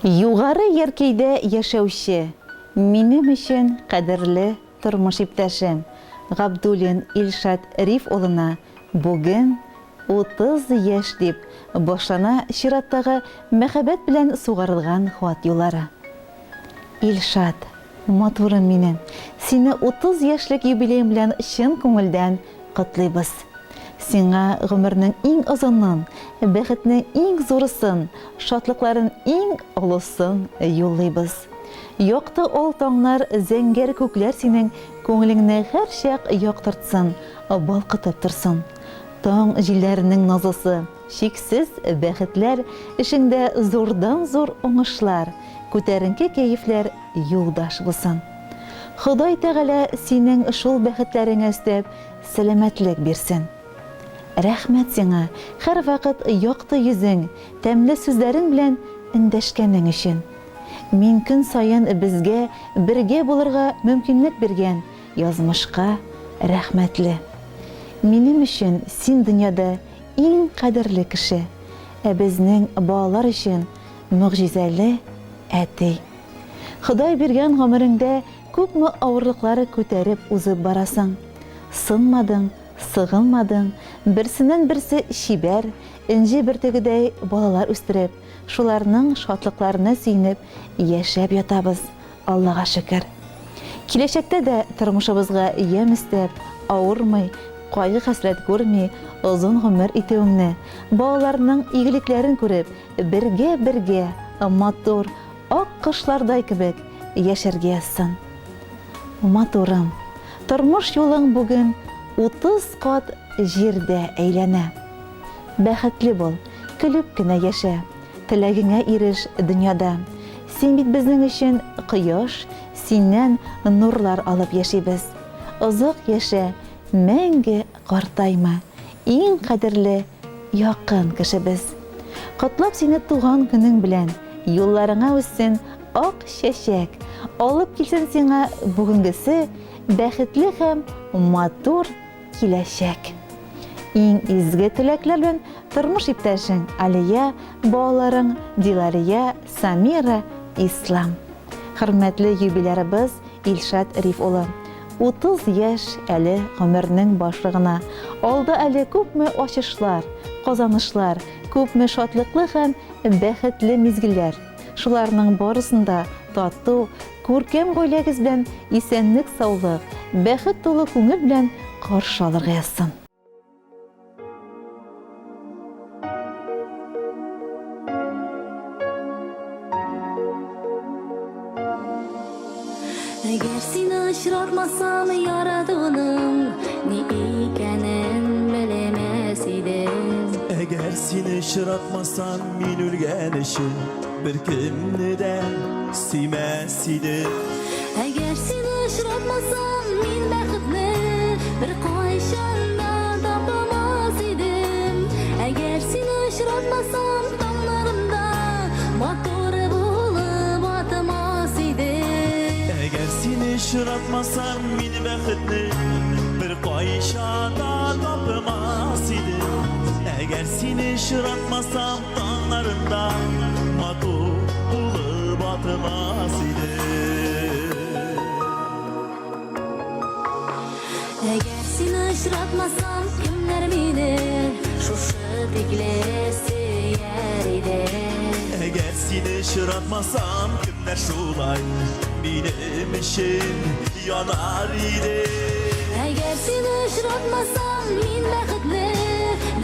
Югары Яркәйдә яшәүче, минем өчен кадерле тормыш иптәшем Габдуллин Илшат Риф улына бүген 30 яшь дип башлана чираттагы мәхәббәт белән сугарылган хат юллары. Илшат, матурым минем, сине 30 яшьлек юбилеең белән чын күңелдән котлыйбыз. Сиңа гомернең иң озынын, бәхетнең иң зурысын, шатлыкларын иң олысын юллыйбыз. Якты ал таңнар, зәңгәр күкләр синең күңелеңне һәрчак яктыртсын, балкытып торсын. Таң җилләренең назлысы, чиксез бәхетләр, эшеңдә зурдан-зур уңышлар, күтәренке кәефләр юлдаш булсын. Ходай Тәгалә синең шул бәхетләреңә өстәп сәламәтлек бирсен. Рәхмәт сиңа, һәрвакыт якты йөзең, тәмле сүзләрең белән эндәшкәнең өчен. Мин көн саен безгә бергә булырга мөмкинлек биргән язмышка рәхмәтле. Минем өчен син дөньяда иң кадерле кеше, ә безнең балалар өчен могҗизәле әти. Ходай биргән гомереңдә күпме авырлыклар күтәреп узып барасың. Сынмадың, сыгылмадың, берсеннән-берсе чибәр, энҗе бөртегедәй балалар үстереп, шуларның шатлыкларына сөенеп яшәп ятабыз, Аллага шөкер. Киләчәктә дә тормышыбызга ямь өстәп, авырмый, кайгы-хәсрәт күрми, озын гомер итүеңне, балаларның игелекләрен күреп, бергә-бергә, матур, ак кошлардай кебек яшәргә язсын. Матурым, тормыш юлың бүген 30 кат җирдә әйләнә. Бәхетле бул, көлеп кенә яшә, теләгеңә иреш дөньяда. Син бит безнең өчен кояш, синнән нурлар алып яшибез. Озак яшә, мәңге картайма, иң кадерле якын кешебез. Котлап сине туган көнең белән, юлларыңа үссен ак чәчәк, алып килсен сиңа бүгенгесе бәхетле һәм матур киләчәк. Иң изге теләкләр белән тормыш иптәшең Алия, балаларың Дилария, Самира, Ислам. Хөрмәтле юбилярыбыз Илшат Риф улы! 30 яшь әле гомернең башы гына. Алда әле күпме ачышлар, казанышлар, күпме шатлыклы һәм бәхетле мизгелләр. Шуларның барысын да тату, күркәм гаиләгез белән исәнлек-саулык, бәхет тулы күңел белән каршы алырга язсын. Әгәр сине очратмасам, яратуның ни икәнен белмәс идем. Әгәр сине очратмасам, мин үлгән өчен беркемне дә сөймәс идем. Әгәр сине очратмасам, мин бәхетне беркайчан да тапамас идем. Әгәр сине очратмасам, таңнарымда матур булып атмас идем. Әгәр сине очратмасам, мин бәхетне беркайчан да тапмас идем. Әгәр сине очратмасам, таңнарымда матур булып атмас идем. Әгәр сине очратмасам, кемнәр мине шушы тикле сөяр иде? Әгәр сине очратмасам, кемнәр шулай минем өчен янар иде? Әгәр сине очратмасам, мин бәхетне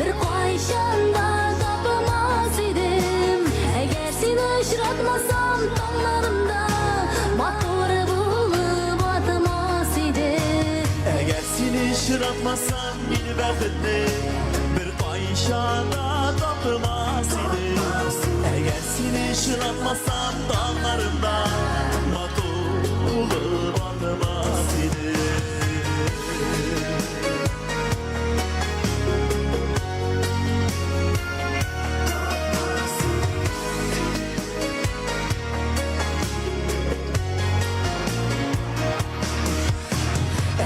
беркайчан да тапмас идем. Әгәр сине очратмасам, таңнарымда матур булып атмас идем. Әгәр сине очратмасам, мин бәхетне беркайчан да тапмас идем. Әгәр сине очратмасам, таңнарымда матур булып атмас идем.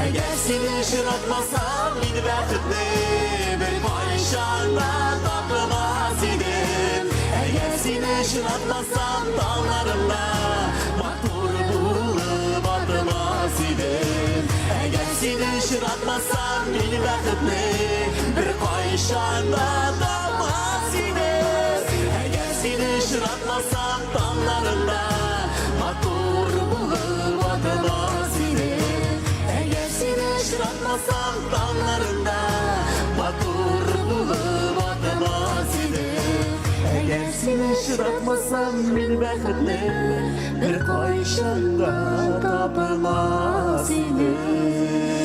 Әгәр сине очратмасам, мин бәхетне беркайчан да тапмас идем. Әгәр сине очратмасам таңнарында, Матур булып атмас идем. Әгәр сине очратмасам, мин бәхетне Беркайчан да тапмас идем. Әгәр сине очратмасам таңнарында, Матур булып атмас идем. Әгәр сине очратмасам таңнарында, Матур булып атмас идем. Әгәр сине очратмасам, мин бәхетне Беркайчан да тапмас идем.